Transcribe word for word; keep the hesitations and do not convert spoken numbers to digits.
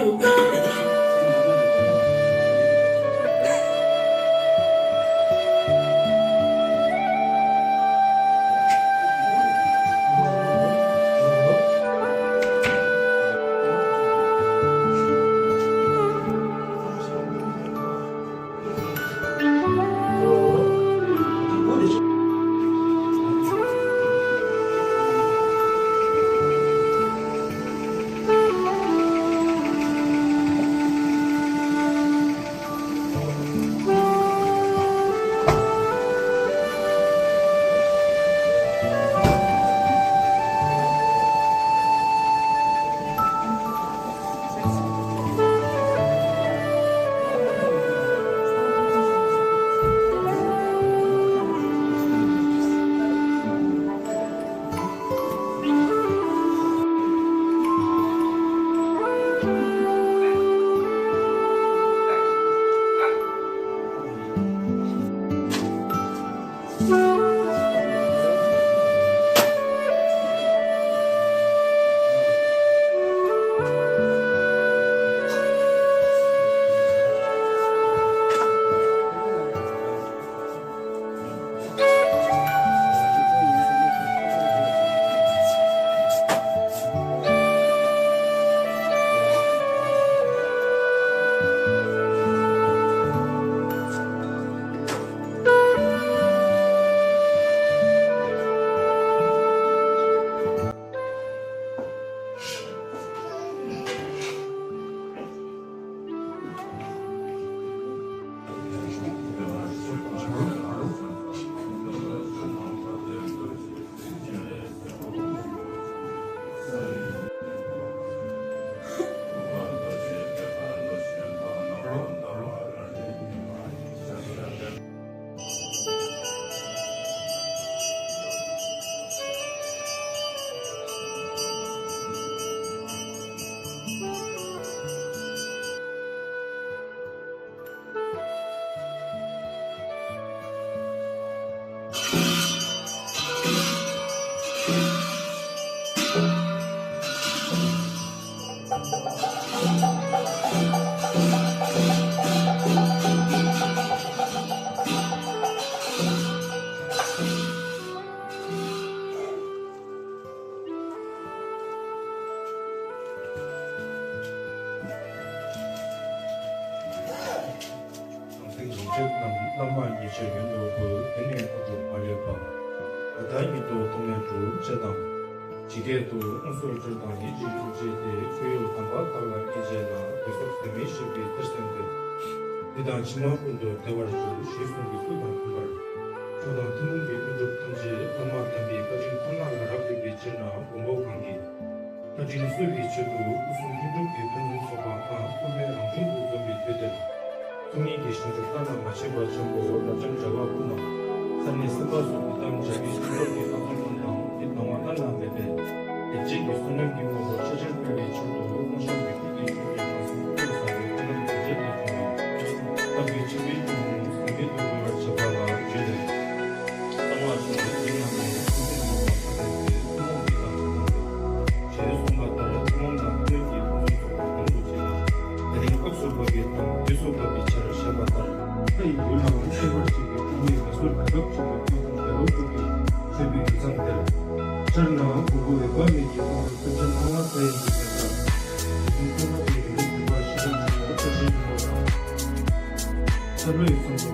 ཟང་ཟིང་ཡོངས་གྲོལ་རྣམས་བླ་མ་མཉེས་པའི་ཡོན་དུ་འབུལ། དེ་ནས་ཨ་རུ་མ་ལུས་པ། ད་ལྟ་ཉིད་དུ་ཐོགས་མེད་སྒྲུབ་ཅེས་དང་། ཇི་སྐད་དུ། དངོས་སུ་སྤྲུལ་དང་ཡིད་ཀྱི་སྤྲུལ་བྱེད་དེ། སྤྱོད་ཡུལ་དམ་པ་དག་ལ་མཉེས་བྱས་ལ། དེ་སོགས་ཟད་མི་ཤེས་པའི་གཏེར་སྟོན་ཏེ། འདི་དང་ཕྱི་མ་ཀུན་ཏུ་བདེ་བར་གྱུར། ཞེས་གསུངས་པའི་སྐུ་དང་མཐུན་པར། མཆོག་དང་ཐུན་མོང་གི་ཀུན་སྒྲུབ་ཐམས་ཅད་བླ་མ་དམ་པའི་བཀའ་དྲིན་ཁོ་ན་ལ་རག་ལུས་པའི་ཕྱིར་ན་མགོན་པོ་གང་གིས། བཀའ་དྲིན་གསོ་བའི་ཆེད་དུ་སྐུ་གསུང་ཐུན་དྲུག་གི་ཕན་ཚུན་ཚོགས་པའམ་དབུ་མའི་རང་བྱུང་དུ་འཛོམས་པའི་དུས་དེར། ཐུགས་ཉིད་ཀྱི་ཞིང་དུ་བལྟ་ན་མ་ཆད་པ་འཇམ་པོ་རབ་འབྱམས་རྒྱལ་བ་སྐུ་ན་ས་གནས་སེམས་དཔའ་སོགས་ཀྱི་གཏམ་བྱ་བའི་སྲུང་སྐྱོབ་ཀྱི་ལྷ་ཚོགས་ཀུན་དང་དེ་སྣང་བ་གཏན་ལ་མེད་པས། དེ་རྗེས་ཀྱི་བསོད་ནམས་ཀྱི་དངོས་པོ་ཆེས་ཆེར་འཕེལ་བའི་ཕྱིར་དུ་དབང་ཤམ་བུའི་ཁུར་གྱི་ཆུ་དེ་ཁང་གསུམ་ཐོག་བཟང་པོའི་ཕུག་ལམ་དེ་རྗེས་ལ་བྱུང་བའི་སྟག་གི་ཆུ་བའི་ཁྱུང་ཟིན་མེད་དུ་འགྲོ་བར་བྱེད་པ་ལ་བརྗོད་ལས། གསང་བ་ཆེན་པོའི་ཚིག་རྣམས་ནི་ཐུགས་ཀྱི་ངོ་བོ་ཐ་དད་དེ་ཐུན་མོང་གི་དང་ཐུན་མོང་དུ། ཞེས་གསུངས་པ་ལྟར་ཐུན་མོང་དང་ཐུན་གྱི་ཁོངས་སུ་གཏོགས་པ་མང་དུ་བྱེད་ལ། དེ་ནི་སྐབས་སུ་བབ་པའི་དང་དུས་སུ་བབ་པའི་ཆར་བཤད་པ་ལྟར། ལྷ་ཡི་ལུས་ལའང་ཤེས་པར་བྱེད་པའི་སྤྲུལ་པའི་མེ་སོར་ག་དབབ་བྱེད་པའི་སྐུ་གསུང་ཐལ་ལོ་སྤྲུལ་པའི་མཆོད་པའི་དུས་མཚམས་དེར། སྤྱིར་ན་མགོན་པོ་འོད་དཔག་མེད་ཀྱི་དབང་དུ་སེམས་ཅན་སྣང་བ་མཐའ་ཡས་ཀྱི་མཛད་པ། དེ་བཞིན་ཐོག་མ་དེ་ཡི་ལུགས་འདུལ་བ་ཞི་བ་འབྱུང་བ་བཀྲ་ཤིས་ལྷུན་པོ་དང་། ཤར་ལྷོ་ཡི་ཚོགས་འདུ།